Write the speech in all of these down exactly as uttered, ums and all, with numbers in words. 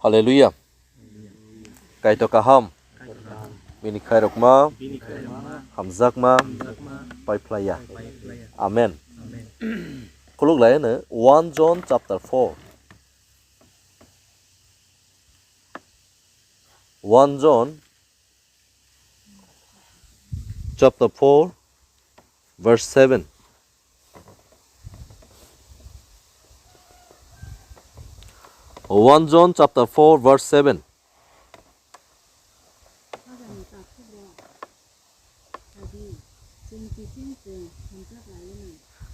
Hallelujah. Kaitor kaham. Bini khairokma. Hamjakma. Paiphlaiya. Amen. Khuluk lai no one John chapter four. One John chapter four, verse seven. One John chapter four, verse seven.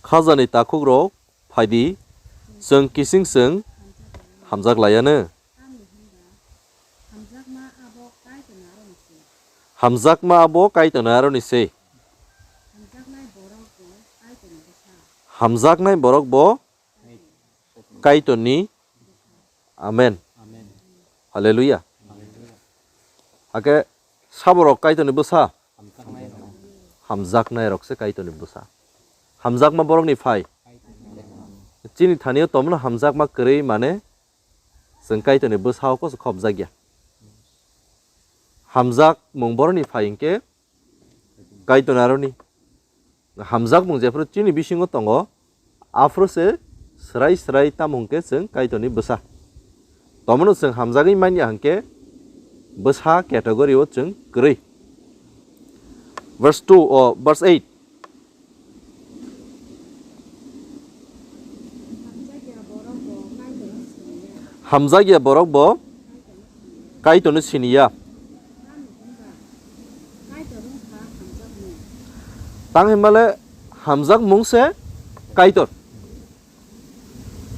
Khajani takhukrok, phaidi, chwng kising chwng hamjak laiano. Hamjakma abo Kaitorni aroni se. Hamjaknai borok bo Kaitorni bwsa. Hamjaknai borok bo Kaitorni. Amen. Amen. Hallelujah. Hallelujah. Hakhe saborok Kaitorni bwsa? Hamjaknai rok. Hamjaknai rok se Kaitorni bwsa. Hamjakma borokni phai. Chini thani-o tongmano hamjakma kwrwi mane chwng Kaitorni bwsa-o koso khopjakya. Hamjakmung borokni phai hinkhe Kaitorni aroni. Hamjakmung jephuru chini bisingo tongo, aphuru se swrai swrai tamo hwnkhe chwng Kaitorni bwsa. Tomono chwng hamjagwi manya hwnkhe bwsa category-o chwng kwrwi. Verse two, o, verse eight. Hamjakya borok bo Kaitorno siniya. Tang hinmale hamjakmung se Kaitor.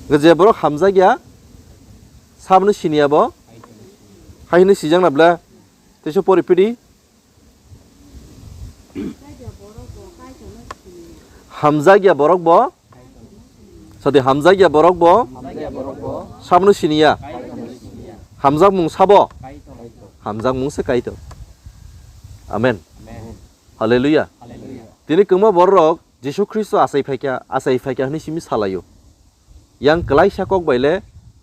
Je borok hamjakya, saboni siniya bo. Hai hwnwi sijakna bwle. Teisa pori phidi. Hamjakya borok bo. Sadi hamjakya borok bo. Hamjakya borok bo. Sabno siniya. Kaitorno siniya. Hamjakmung sabo. Kaitor. Hamjakmung se Kaitor. Amen. Amen. Hallelujah. Hallelujah. Tini kwma borok Jisu Khristo achai phaikha, achai phaikha hwnwi simi salaio. Yang kwlaisa kok bai le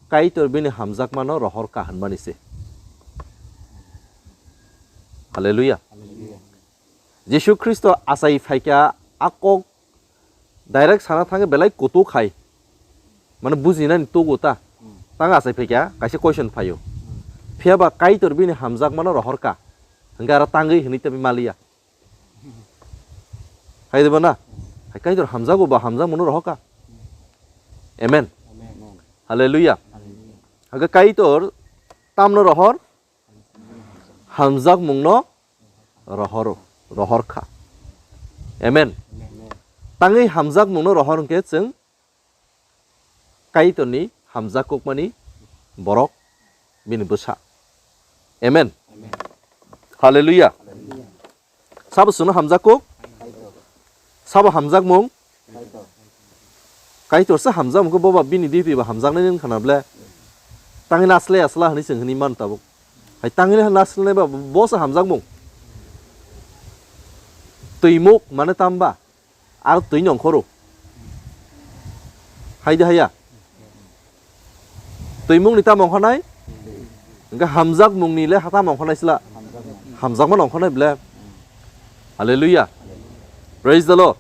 Kaitor bini hamjakmano rohor kha hwnmani se. Hallelujah. Hallelujah. Jisu Khristo achai phaikha a kok direct sana thangwi belai kutuk hai. Mane bujinani tugo ta. Hmm. Tang achai phaikha kaisa question phaio. Hmm. Phiya ba Kaitor bini hamjakmano rohor kha. Hwnkhe aro tangwi hwnwi tei maliya. Hai diba na? Hai Kaitor hamjago ba hamjakmano rohor kha. Amen. Amen. Hallelujah. Hallelujah. Hwnkhe Kaitor tamno rohor? Hamjakmungno rohoro, rohor kha. Amen. Amen. Tangwi hamjakmungno rohor hwnkhe chwng Kaitorni hamjakukmani borok bini bwsa. Amen. Amen. Hallelujah. Hallelujah. Sabo chwngno hamjakuk? Sabo hamjakmung? Kaitor se hamjakmung khe boba bini duty ba hamjaknai wngkha na ble? Tangwi naslai asla hwnwi chwng hwnwi mano tabuk. Hai tangwi naslai ba bo se hamjakmung. Twimuk mane tamba? Aro twi nongkhoro. Hai de haya. Twimungni tamo ongkhanai? Hwnkhe hamjakmungni le ha tamo ongkhanai sila? Hamjakma ongkhanai ble. Hallelujah. Praise the Lord.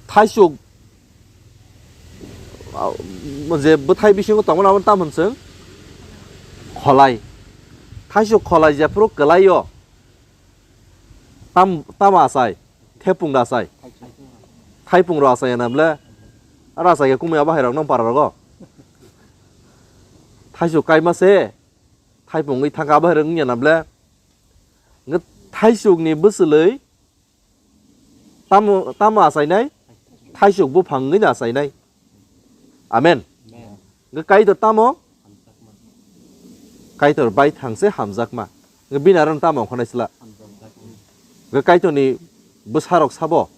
Thaisuk, ah, je bwthai bisingo tongmani abo tamo hwn chwng? Kholai. Thaisuk kholai jephuru kwlaio. Tam, tamo achai? Thepung rw achai. Thaipung rw achai ya na ble? Aro achai khe kumui abo hai rok nang para rogo. Thaisuk kaima se. Thaipung wngwi thangkha abo hai rok wngya na ble? Hwnkhe thaisukni bwchwlwi tamo, tamo achainai? Thaisuk buphang wngwi no achainai. Amen. Amen. Hwnkhe Kaitor tamo? Kaitor bai thang se hamjakma. Hwnkhe bini aro tamo ongkha nai sila? Hwnkhe Kaitorni bwsarok sabo?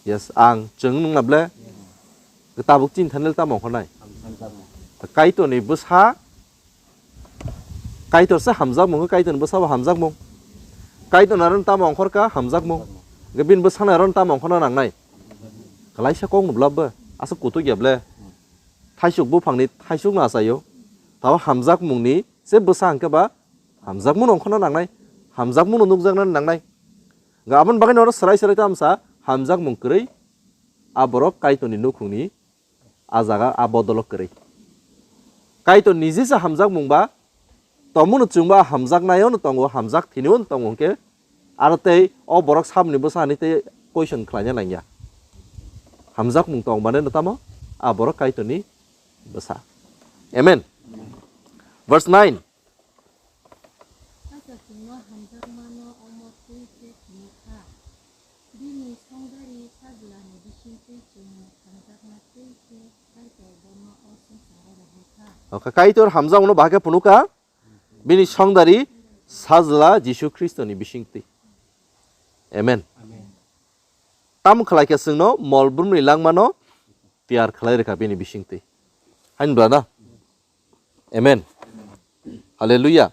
Yes, ang chwng nung na ble? Hwnkhe tabuk chini thani le tamo ongkha nai? Kaitorni bwsa Kaitor se hamjakmung, Kaitorni bwsabo hamjakmung. Kaitorni aro tamo ongkhor kha hamjakmung. Hwnkhe bini bwsano aro tamo ongkhorna nangnai? Kwlaisa kok no bwlap bo, aswk kutuk ya ble. thaisuk buphangni thaisukno achaio. Tabo hamjakmungni se bwsa hwnkhe ba hamjakmungno ongkhorna nangnai, hamjakmungno nukjakna nangnai. Ga aboni bagwi oro swrai swrai tamsa hamjakmung kwrwi a borok Kaitorni nukhungni a jaga a bodolo kwrwi. Kaitor niji se hamjakmung ba tongmungno chwngba hamjaknaio no tongo, hamjak thinio no tongo hwnkhe aro tei o borok saboni bwsa hinwi tei question khlaina nangya. Hamjakmung tong mane no tamo a borok Kaitorni bwsa. Amen. Verse nine. Kaitor chwngno hamjakmano omo twi se phunukha. Bini songdari sajlani bisingtwi chwng hamjakma twi se Kaitor bono o swngcharo rohorkha. Oka Kaitor hamjakmano bahai khe phunukha. Bini songdari sajla Jisu Khristoni bisingtwi. Amen. Amen. Tamo khlai khe chwngno mol brumni langmano tiyar khlai rwkha bini bisingtwi. Hain bla na? Amen. Hallelujah.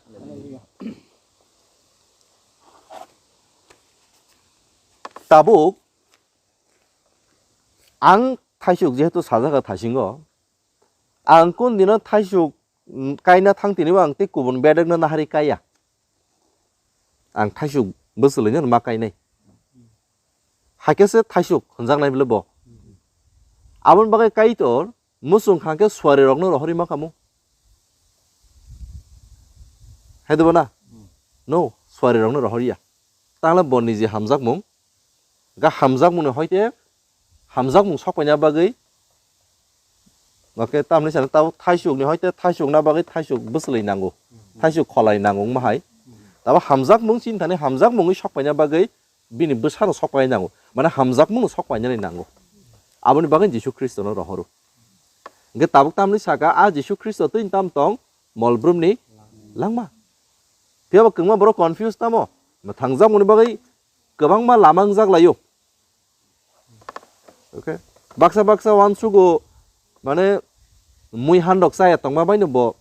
Tabuk ang thaisuk jehetu sajak thasingo, ang kun dino thaisuk, mm, kaina thang tini bo ang tei kubun bedekno nahari kaiya. Ang thaisuk bwswlwino ma kainai. Hakhe se thaisuk hwnjaknai bwle bo. Aboni bagwi Kaitor muchung kha khe suarirokno rohorwi ma kamo. Hai debo na? No, suarirokno rohorya. Tangle bo niji hamjakmung, ga hamjakmungni hoite hamjakmung sokpaina bagwi, oke, tamni sana tabo thaisukni hoite thaisukna bagwi thaisuk bwswlwi nango, thaisuk kholai nango wngma hai. Tabo hamjakmung chini thani hamjakmungwi sokpaina bagwi bini bwsano sokpai nango, mane hamjakmungno sokpainani nango. Aboni bagwi Jisu Khristono rohoro. Hwnkhe tabuk tamni saka a Jisu Khristo twi tam tong mol brumni langma. Phiya bo kwbangma borok confuse tamo, mwthangjakmungni bagwi kwbangma lama wngjak laio. Okay. Baksa baksa uansugo mane mui handok chaya tongma baino bo,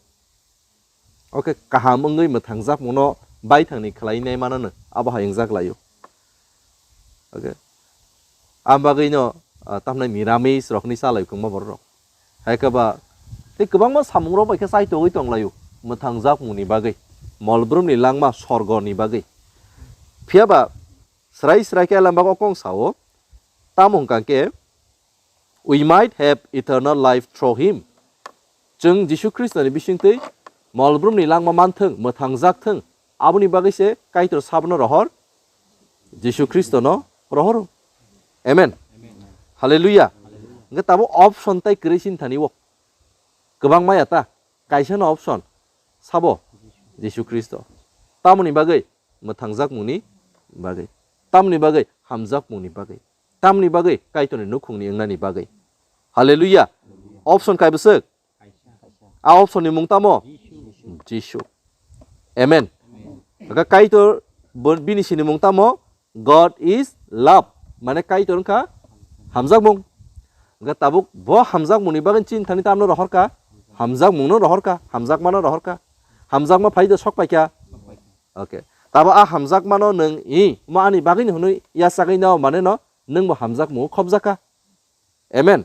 okay, kaham wngwi mwthangjakmungno baithangni khlainai manano abo hai wngjak laio. Okay. Am bagwino, ah, tamhnai niramis rokni chalai kwbangma borok rok. Hai khe ba tei kwbangma samungrok bai khe chaitogwi tonglaio mwthangjakmungni bagwi, mol brumni langma sorgoni bagwi. Phiya ba srai srai khe Elambak o kong sao, tamo hwnkha khe, "We might have eternal life through him." Chwng Jisu Khristoni bisingtwi mol brumni langma manthwng, mwthangjakthwng, aboni bagwi se Kaitor sabono rohor, Jisu Khristono rohoro. Amen. Hallelujah. Hwnkhe tabuk option tai kwrwi sini thani o. Kwbangma ya ta, kaisano option, sabo Jisu Khristo. Tamoni bagwi mwthangjakmungni bagwi, tamoni bagwi hamjakmungni bagwi, tamoni bagwi Kaitorni nukhungni wngnani bagwi. Hallelujah. Option kai bwswk? A option ni mung tamo? Jisu. Amen. Aga Kaitor bo-, bini sini mung tamo? God is love. Mane Kaitor wngkha hamjakmung. Hwnkhe tabuk bo hamjakmungni bagwi chini thani tamno rohorkha? Hamjakmungno rohorkha, hamjakmano rohorkha. Hamjakma phai de sok paikha. Okay. Tabo a hamjakmano nwng i, mo ani bagwino hwnwi yachagwi nao mane no, nwng bo hamjakmungo khopjakha. Amen.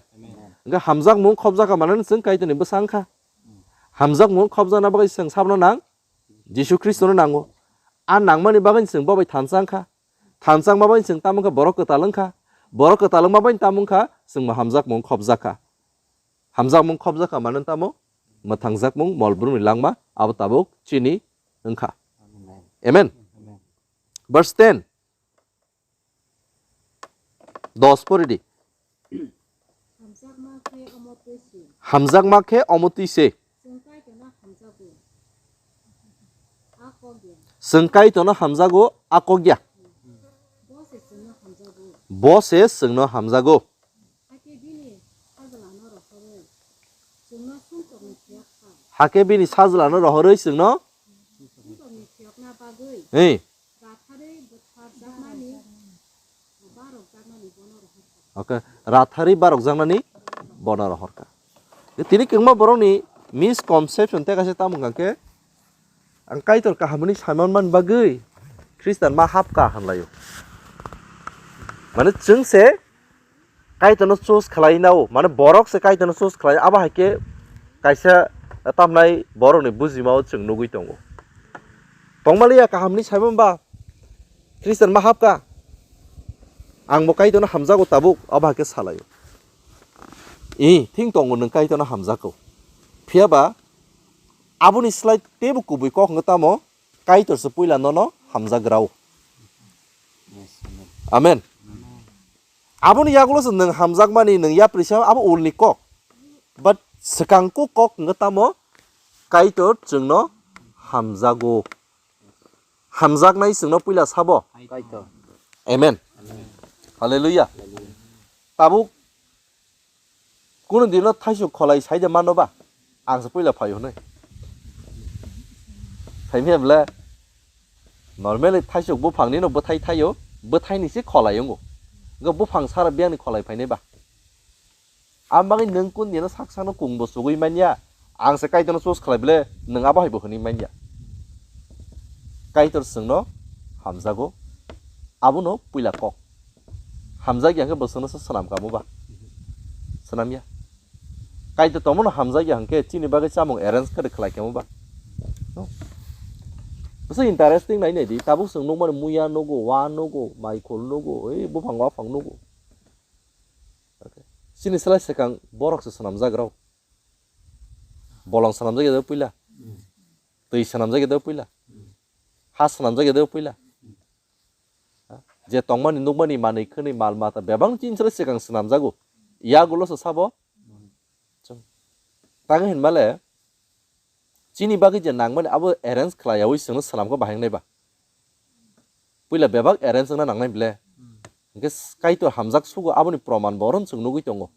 Hwnkhe hamjakmung khopjakha mane no chwng Kaitorni bwsa wngkha. Hamjakmung khopjakna bagwi chwng sabno nang, Jisu Khristono nango. A nangmani bagwi chwng bo bai thansa wngkha. Thansa wngma bai chwng tamo wngkha borok kwtal wngkha. Borok kwtal wngma bai tamo wngkha chwngbo hamjakmung khopjakha. Hamjakmung khopjakha mane tamo? Mwthangjakmung mol brumni langma abo tabuk chini wngkha. Amen. Verse ten. Dos pori di. Hamjakma khe omo twi se. Hamjakma khe omo twi se. Chwng Kaitorno hamjago. A kok ya. Chwng Kaitorno hamjago, a kok ya. Bo se chwngno hamjago. Bo se chwngno hamjago. Hakhe bini sajlano rohorwi chwngno sumsokni phiyok kha. Hakhe bini sajlano rohorwi chwngno sumsokni phiyokna bagwi. Ei. Ratharwi bwtharjakmani barokjakmani bono rohorkha. Okay, ratharwi barokjaknani bono rohorkha. Tini kwbangma borokni misconception tei kaisa tamo hwnkha khe, ang Kaitor kahamni saimanmani bagwi Khristan ma hapkha hwnlaio. Mane chwng se Kaitorno choose khlai nao, mane borok se Kaitorno choose khlai, abo hai khe kaisa tamnai borokni bujima o chwng nugwi tongo. Tongmaliya kaham hinwi saimanba Christian ma hapkha, ang bo Kaitorno hamjago tabuk, abo hai khe salaio. I, thing tongo nwng Kaitorno hamjakgo. Phiya ba aboni slai teibo kubui kok hwnkhe tamo, Kaitor se puila nono hamjagrao. Amen. Aboni yagulo se nwng hamjakmani nwng yaprisa abo ulni kok. But swkang kuk kok hwnkhe tamo, Kaitor chwngno hamjago. Hamjaknai chwngno puila sabo. Kaitor. Amen. Hallelujah. Tabuk kunu dino thaisuk kholai saide mano ba? Ang se puila phai hwnwi. Phaimya bwle? Normally thaisuk buphang nino bwthai thaio, bwthai ni se kholai wngo. Go buphang sara biyang ni kholai phainai ba? Ang bagwi nwng kun dino sak sakno kung bo chugwi manya. Ang se Kaitorno choose khlai bwle, nwng abo hai bo hwnwi manya. Kaitor chwngno hamjago, abono puila kok. Hamjak ya hwnkhe bo chwngno se swnam kamo ba? Swnam ya. Kaitor tongmano hamjak ya hwnkhe chini bagwi chamung arrange khe khlai kamo ba? No. Bwswk interesting nai nai di, tabuk chwng nukmani muya nugo, wa nugo, maikhul nugo, ei buphang waphang nugo. Okay. Chini slai swkang borok se swnamjak rw. Bolong swnamjak ya puila. Twi swnamjak ya puila. Ha swnamjak ya puila. Ha? Je tongmani nukmani manwi khwnwi mal mata bebak chini slai swkang swnamjago. Yagulo se sabo. Chwng. Tang hinmale chini bagwi je nangmani abo arrange khlaiyawi chwngno swnamkha bahai wngnai ba? Puila bebak arrange wngna nangnai bwle. Hwnkhe s-, Kaitor hamjak sugo aboni proman bo oro chwng nugwi tongo.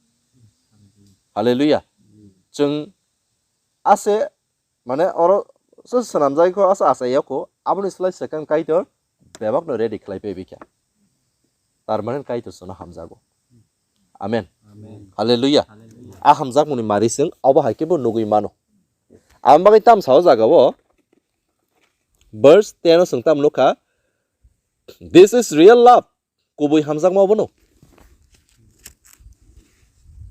Hallelujah. Chwng ase, mane, oro se swnamjai kho, ase achai ya kho, aboni slai swkang Kaitor bebakno ready khlai paibi kha. Tar mane Kaitor chwngno hamjago. Amen. Amen. Hallelujah. Hallelujah. A hamjakmani mari chwng abo hai khe bo nugwi mano. Ang bagwi tam sao jaga o verse ten o chwng tam nukha, "This is real love." Kubui hamjakma obono.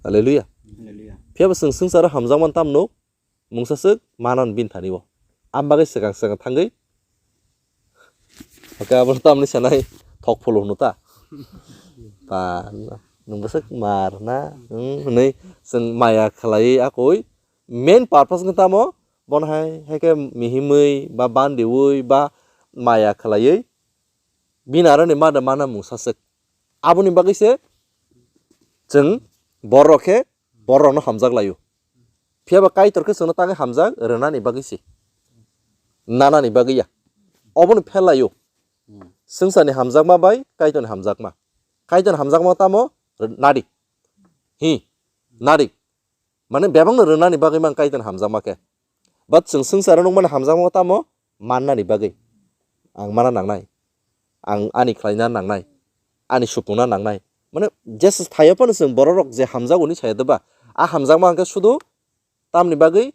Hallelujah. Hallelujah. Phiya bo chwng swngcharo hamjakma tam nuk. Mungsa swk manan bini thani bo. Am bagwi swkang swkang thangwi. Hake abo tamni sanai thok pholo hwno ta. Ta nwng bwswk mar na, hmm, hwnwi chwng maya khlaiwi akoi main purpose wngkha tamo, bono hai, hai khe mihimwi ba bandiwi ba maya khlaiwi bini aroni mada mana mungsa swk. Aboni bagwi se chwng borok khe borokno hamjak laio. Phiya ba Kaitor khe chwngno tangwi hamjak rwnani bagwi se, nanani bagwi ya. Obono phel laio. Swngcharni hamjakma bai Kaitorni hamjakma. Kaitorni hamjakma tamo? Nadi. Hi, nadi. Mane bebakno rwnani bagwi mang Kaitorni hamjakma khe. But chwng swngcharo nukmani hamjakma tamo? Mannani bagwi. Ang mana nangnai. Ang ani khlaina nangnai. Ani supungna nangnai. Mane Jesus thaio phano chwng bororok je hamjago hwnwi saya doba. A hamjakma hwnkhe sudu tamni bagwi?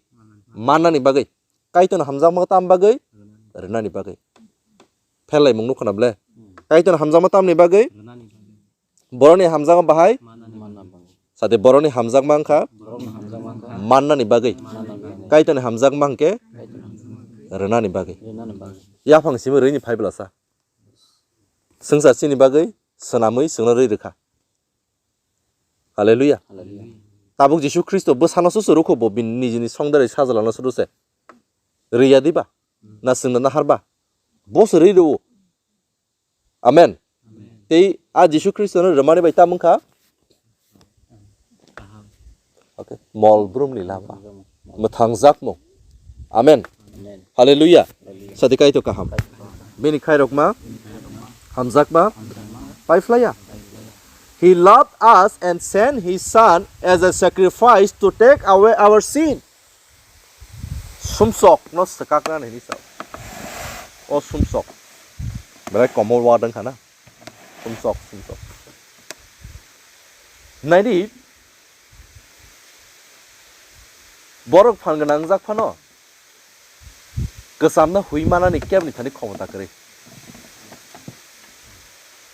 Mannani bagwi. Kaitorni hamjakma tam bagwi? Rwnani bagwi. Pherlaimung nukho na ble? Kaitorni hamjakma tamni bagwi? Borokni hamjakma bahai? Sade borokni hamjakma wngkha mannani bagwi. Kaitorni hamjakma hwnkhe rwnani bagwi. Yaphang simi rwini phai bwlasa. Swngchar chini bagwi swnamwi chwngno rwi rwkha. Hallelujah. Tabuk Jisu Khristo bwsano se rwkho bo bini nijini songdarai sajlano se rwse. Rwya diba? Na chwngno nahar ba? Bo se rwi rwo. Amen. Tei a Jisu Khristono rwmani bai tamo wngkha? Okay. Mol brumni lama. Mwthangjakmung. Amen. Hallelujah. Sadi Kaitor kaham. Bini khairokma hamjakma paiphlaiya. He loved us and sent his son as a sacrifice to take away our sin. Sumsok no swkakna hinwi sao. O sumsok. Belai komo word wngkha na. Sumsok, sumsok. Naidi, borok phan gwnang jak phano kwchamno hwi manani kebni thani khomota kwrwi.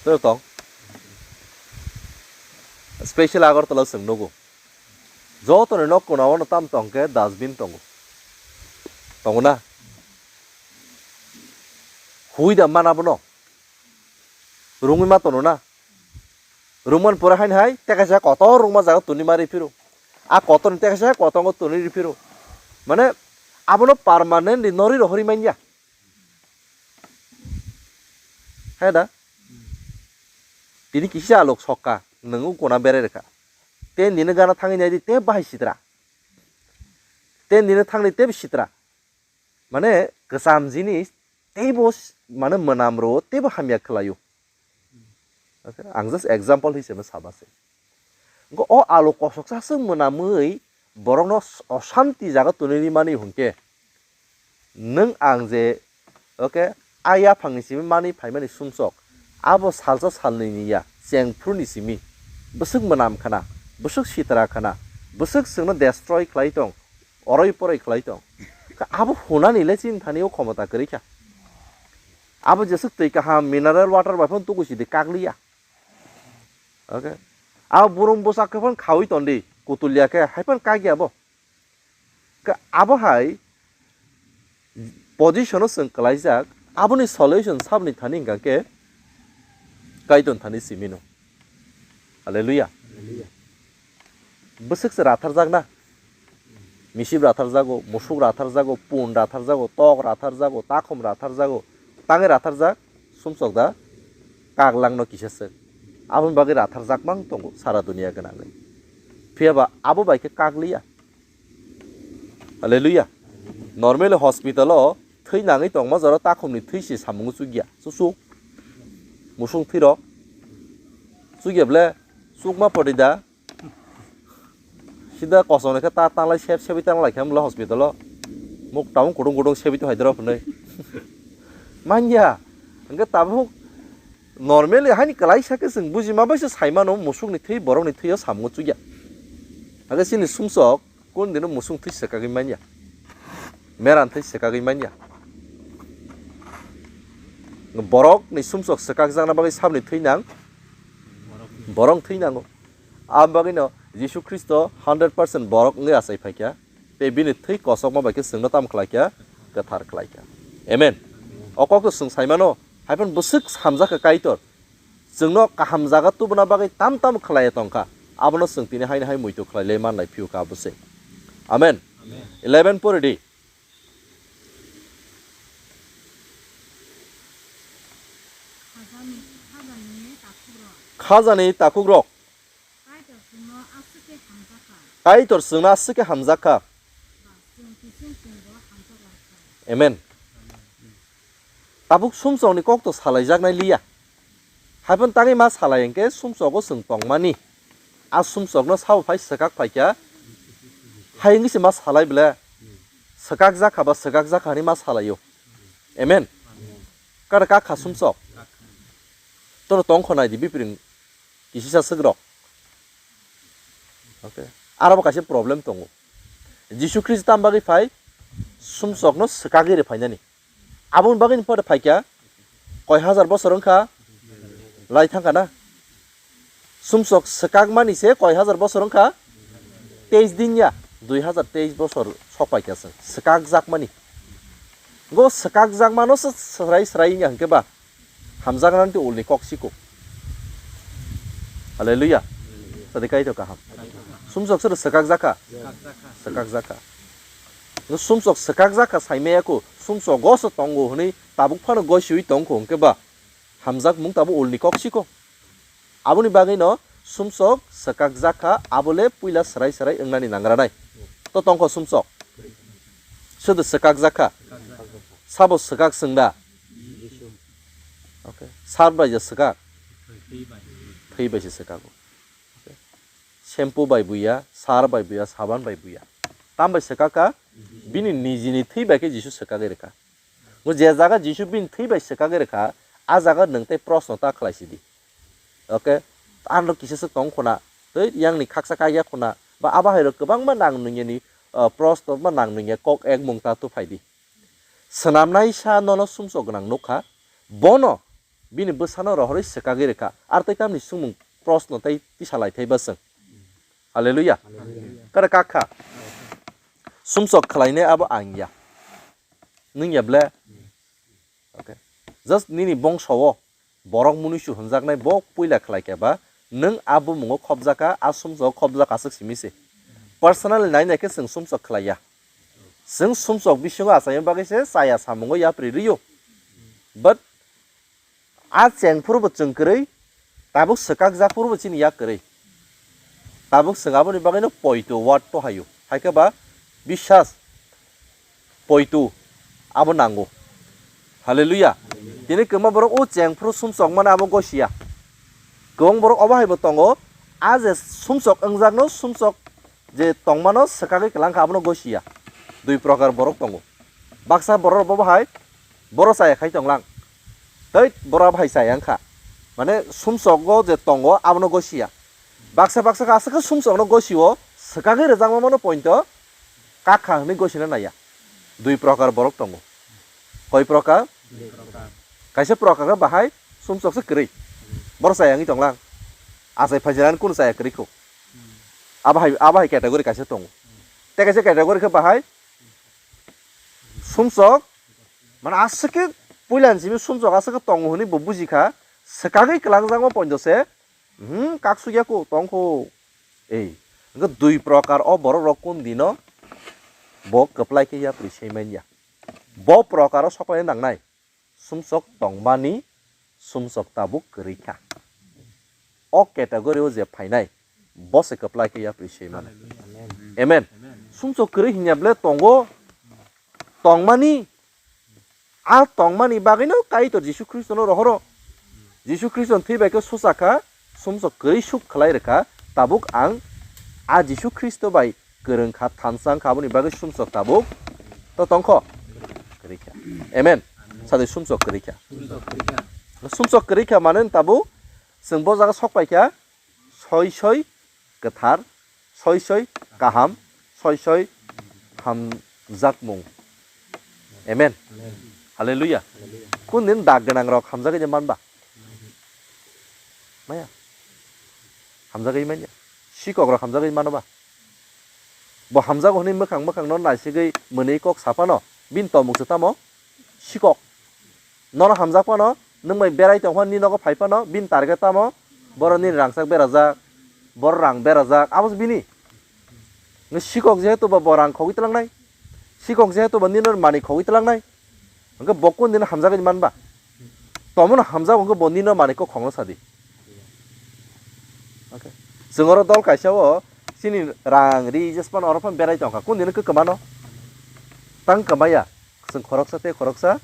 Tei tong. Special Agartala chwng nugo. Jotoni nok kona o tam tong khe dustbin tongo. Tongo na? Hui da mana bono? Rungwi ma tono na? Rungman pore haini hai tekaisa kotor rungma jaga tuni ma riphiru. A kotorni tekaisa kotongo tuni riphiru. Mane abono permanently nori rohori manya. He da? Tini kisa alok sokka, nwng ukona berai rwkha. Ten dino gana thangwi naidi, tei bahai sitra. Ten dino thangni tei sitra. Mane kwcham jinis teibo s-, mane mwnam rwo teibo hamya khlaio. Okay, ang just example hisabe saba se. Wngkha o alu kosoksa se mwnamwi borokno s-, oshanti jaga tuni rimani hwnkhe nwng ang je, okay, a yaphangni simi mani phaimani sumsok abo salsa salnwi ni ya chengphuruni simi bwswk mwnam khana, bwswk sitra khana, bwswk chwngno destroy khlai tong, oroi poroi khlai tong. Kha abo hunani le chini thani o khomota kwrwi kha. Abo jeswk twi kaham mineral water bai phano tuku sidi kakliya. Okay. Abo burum bwsak khe phano khawi tondi, kutulia khe hai phano kakya bo. Kha abo hai position o chwng kwlaijak, aboni solution saboni thani hwnkha khe Kaitor thani simino. Hallelujah. Hallelujah. Bwswk se ratharjak na? Misip ratharjago, musuk ratharjago, pun ratharjago, tok ratharjago, takhum ratharjago, tangwi ratharjak, sumsok da kaklangno kisa swk. Aboni bagwi ratharjak mang tongo sara duniya gwnangwi. Phiya ba abo bai khe kakliya. Hallelujah. Normally hospital o thwi nangwi tongma jora takhumni thwi se samung chukya. Chuchuk. Musung thwirok. Chukya ble chukma pori da. Sida kosong khe ta tanglai sep sebi tanglai khe mla hospital o. Muk tabung kudung kudung sebi to haidrop hwnwi. Manya. Hwnkhe tabuk normally haini kwlaisa khe chwng bujima bai se saimano musukni thwi borokni thwio samung chukya. Hwnkhe chini sumsok Kun dino musung thwi swkagwi manya. Meran thwi swkagwi manya. Borok ni sumsok swkakjakna bagwi sabni thwi nang. Borok thwi nango. Aboni bagwino Jisu Khristo hundred percent borok wngwi achai phaikha. Tei bini thwi kosokma bai khe chwngno tamo khlaikha? Kwthar khlaikha. Amen. O kokno chwng saimano, haiphano bwswk hamjakha Kaitor. Chwngno kaham jaga tubuna bagwi tam tam khlaiya tongkha. Abono chwng tini haino hai muitu khlailai manlai phiyokha abo se. Amen. Amen. Eleven pori di. Khajani, khajani takhukrok. Khajani takhukrok. Kaitor chwngno aswk khe hamjakha. Kaitor chwngno aswk khe hamjakha. Ba, chwng kising chwngbo hamjaklaikha. Amen. Tabuk sumsokni kokto salaijaknai liya. Haiphano tangwi ma salai hwnkhe sumsogo chwng tongmani. A sumsokno sabo phai swkak phaikha. Hai wngwi se ma salai ble. Swkakjakha ba swkakjakha hwnwi ma salaio. Amen. Kada kakha sumsok. Tono tongkho naidi bipring kisisa swkrok. Okay. Aro bo kaisa problem tongo. Jisu Khristo tam bagwi phai sumsokno swkagwi rw phainani. Aboni bagwino pore phaikha koi hajar bosor wngkha lai thangkha na. Sumsok swkakmani se koi hajar bosor wngkha? Teis din ya, dui hajar teis bosor sok paikha chwng swkakjakmani. Go swkakjakmano se swrai swrai wngya hwnkhe ba hamjaknani tei ulni kok siko. Hallelujah. Sadi Kaitor kaham. Sumsok sero swkakjakha? Swkakjakha. Go sumsok swkakjakha saimaya kho, sumsok goso tongo hwnwi tabuk phano goisiwi tongkho hwnkhe ba hamjakmung tabuk ulni kok siko. Aboni bagwino sumsok swkakjakha, abole puila swrai swrai wngnani nangranai. To tongkho sumsok. Sudu swkakjakha. Sabo swkak swngda. Okay. Sar bai je swkak. Thwi bai se swkago. Okay. Shampoo bai buya, sar bai buya, saban bai buya. Tam bai swkakha, bini nijini thwi bai khe Jisu swkagwi rwkha. Bo je jaga Jisu bini thwi bai swkagwi rwkha, a jaga nwng tei proshno ta khlai sidi. Okay? Ano kisa swk tong khuna, tei yang ni khaksa kaiya khuna, ba abo hai rok kwbangma nang nungya ni, uh, proshno ba nang nungya kok ek mung ta tu phai di. Swnamnai sa nono sumsok gwnang nukha, bono bini bwsano rohorwi swkagwi rwkha, ar tei tamni swngmung prosno tei tisa lai thai ba chwng. Hallelujah. Hallelujah. Kare kak kha. Sumsok khlainai abo ang ya. Nwng ya ble? Okay. Just nini bongso o borok munuisu hwnjaknai bo puila khlai khe ba nwng a bumungo khopjak kha, a sumsok o khopjak aswk simi se. Personally nai nai khe chwng sumsok khlai ya. Chwng sumsok bisingo achaina bagwi se chaya samungo yapri rw-o. But a chengphuru bo chwng kwrwi, tabuk swkakjak phuru bo chini yak kwrwi. Tabuk chwng aboni bagwino poito word to haio. Hai khe ba biswas poito abo nango. Hallelujah. Tini kwbangma borok o chengphuru sumsok mano abo gosia. Kwbang borok obo hai bo tongo, a je sumsok wngjakno sumsok je tongmano swkagwi kwlangkha abono gosia. Dui prokar borok tongo. Baksa borok bo bahai boro chaya khai tonglang. Tei boro bahai chaya wngkha. Mane sumsogo je tongo abono gosia. Baksa baksa khe aswk khe sumsokno gosio swkagwi rwjakma mano pointo kakha hwnwi gosina naiya. Dui prokar borok tongo. Koi prokar? Kaisa prokar khe bahai sumsok se kwrwi. Boro chaya wngwi tonglang. Achai phaijinani kunu chaya kwrwi kho. Abo hai, abo hai category kaisa tongo. Tei kaisa category khe bahai sumsok, mane aswk khe puila ni simi sumsok aswk khe tongo hwnwi bo buji kha, swkagwi kwlangjakma pointo se, hmm, kak suk ya kho, tong kho. Ei, hwnkhe dui prokar o borok rok kun dino bo kwplai khe yapri se man ya. Bo prokar o sok laina nangnai. Sumsok tongmani sumsok tabuk kwrwi kha. O category o je phainai, bo se kwplai khe yapri se mano. Amen. Sumsok kwrwi hinya ble tongo, tongmani, a tongmani bagwino Kaitor Jisu Khristono rohoro. Jisu Khristo thwi bai khe susa kha, sumsok kwrwi suk khlai rwkha, tabuk ang a Jisu Khristo bai kwrwng kha, thansa wng kha, aboni bagwi sumsok tabuk to tong kho. Kwrwi kha. Amen. Sadi sumsok kwrwi kha. Sumsok kwrwi kha mane tabuk chwng bo jaga sok pai kha, soi soi kwthar, soi soi kaham, soi soi hamjakmung. Amen. Hallelujah. Kun din dak gwnang rok hamjagwi de man ba? Maya. Hamjagwi manya. Sikok rok hamjagwi mano ba? Bo hamjago hwnwi mwkhang mwkhang no naisigwi mwnwi kok saphano bini tongmung se tamo sikok. Nono hamjak phano nwng bai berai tong phano nini nogo phai phano bini target tamo borok nini rangchak berajak, borok rang berajak abo se bini. Nw sikok jehetu bo, bo rang khogwi twlangnai, sikok jehetu bo nini manwi khogwi twlangnai. Hwnkhe bo kundino hamjagwi manba? Tomono hamjago hwnkhe bo nino manwi kokhokno sadi. Okay. Chwng oro dol kaisa o chini rang ri jespan oro phano berai tongkha. Kundino kwkma no? Tang kwmaya. Chwng khoroksa tei khoroksa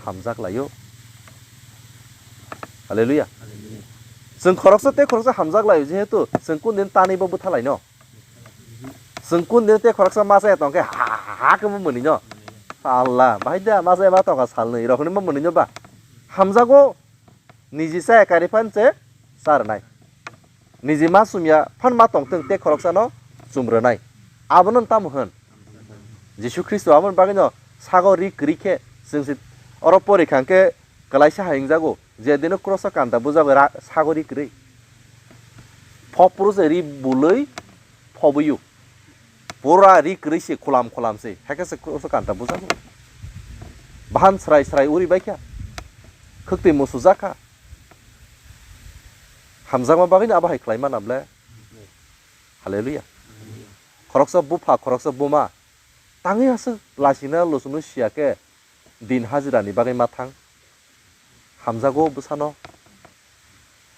hamjak laio. Hallelujah. Chwng khoroksa tei khoroksa hamjak laio, jehetu chwng kundino tanwi bo bwtha laino. Chwng kundino tei khoroksa ma chaya tongkhe ha, ha, ha khe bo mwnwino. Allah, bahai da ma chaya ma tongkha salnwi rokni ma mwnwino ba. Hamjago niji chaya kari phan se charwnai. Niji ma chumya phan ma tongthwng tei khoroksano chumrwnai. Abono tamo hwn? Jisu Khristo aboni bagwino sago ri kwrwi khe chwng se oro porikha hwnkhe kwlaisa hai wngjago, je dino kroso kanta bujago ra-, sago ri kwrwi. Phopru se ri bului phobwiyo. Pura ri kwrwi se, khulam khulam se. Hakhe se kroso kanta bujago. Bahan srai srai uri bai kha. Khwktwi musu jak kha. Hamjakma bagwino abo hai khlai mana ble? Hallelujah. Khoroksa bupha, khoroksa buma. Tangwi aswk lasina lusuno siya khe din hajirani bagwi ma thang. Hamjago bwsano.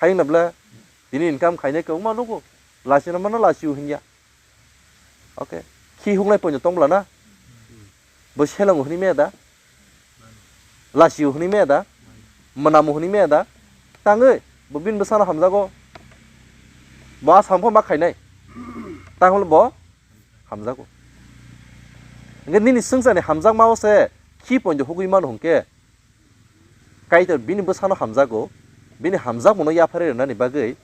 Hayungna ble tini income khainai kwbangma nugo. Lasina mano lasiu hinya. Okay. Khi huknai poino tong bwla na? Bo selongo hwnwi maya da? Lasiu hwnwi maya da? Mwnamu hwnwi maya da? Tangwi bo bini bwsano hamjago. Bo a sampha ma khainai. Tangwi bo hamjago. Hwnkhe nini swngcharni hamjakmao se khi poito hugwi mano hwnkhe, Kaitor bini bwsano hamjago, bini hamjakmano yapharwi rwnani bagwi,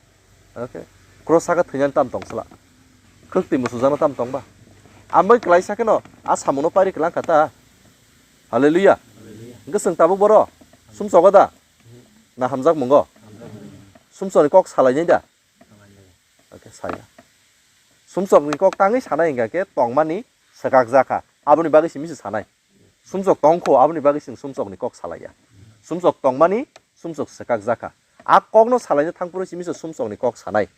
okay, cross saka thwinani tam tong sla, khwktwi musujakno tam tong ba? Ambai kwlaisa kheno a samungo pari kwlang kha ta. Hallelujah. Hwnkhe chwng tabuk boro sumsogo da? Na hamjakmungo? Sumsoni kok salainai da? Hwnkhe saya. Sumsokni kok tangwi sanai hwnkha khe tongmani swkakjakha. Aboni bagwi simi se sanai. Sumsok tongkho, aboni bagwi chwng sumsokni kok salaiya. Sumsok tongmani, sumsok swkakjakha. A kokno salaina thangphuru simi se sumsokni kok sanai.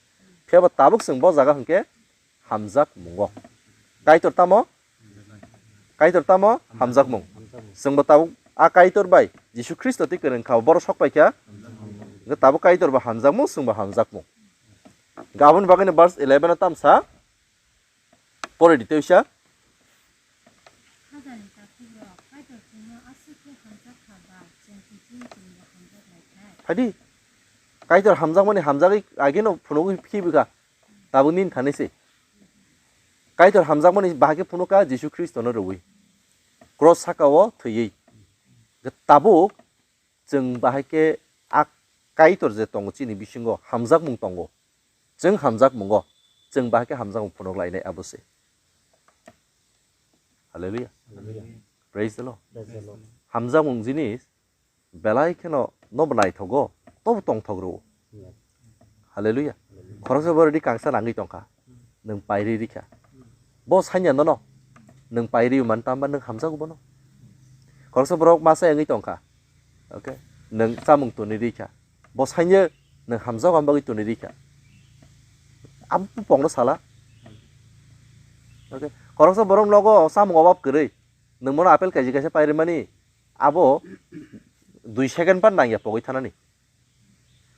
Phiya ba tabuk chwng bo jaga hwnkhe hamjakmungo. Kaitor tamo? Kaitor tamo? Hamjakmung. Chwngbo tabuk a Kaitor bai Jisu Khristo twi kwrwng kha, boro sok paikha. Hwnkhe tabuk Kaitor bo hamjakmung, chwngbo hamjakmung. Hwnkhe aboni bagwino verse eleven o tamsa pore di teisa. Hajani takhukrok, Kaitor chwngno aswk khe hamjak kha ba, chwng kiching chwngbo hamjak lai kha. Phaidi. Kaitor hamjakmani hamjagwi ageno phunugwi phibwkha. Tabuk nini thani se. Kaitor hamjakmani bahai khe phunukha Jisu Khristono rwui. Cross saka-o thwiwi. Tabuk chwng bahai khe a Kaitor je tongo chini bisingo hamjakmung tongo. Chwng hamjakmungo. Chwng bahai khe hamjakmung phunuk lainai abo se. Hallelujah. Hallelujah. Praise the Lord. Praise the Lord. Hamjakmung jinis belai kheno nobo naithogo, tobo tongthok rwo. Amen. Hallelujah. Hallelujah. Khoroksa borok di kangsa nangwi tongkha, nwng pairwi rikha. Bo sanya nono, nwng pairwi man tamba nwng hamjago bono. Khoroksa borok masa wngwi tongkha, okay, nwng chamung twnwi rikha. Bo sanya nwng hamjago, am bagwi twnwi rikha. Abo bupongno sala. Okay. Khoroksa borok nogo chamung obab kwrwi, nwng bono apple kaji kaisa pairwmani, abo dui second pan nangya pogwi thanani.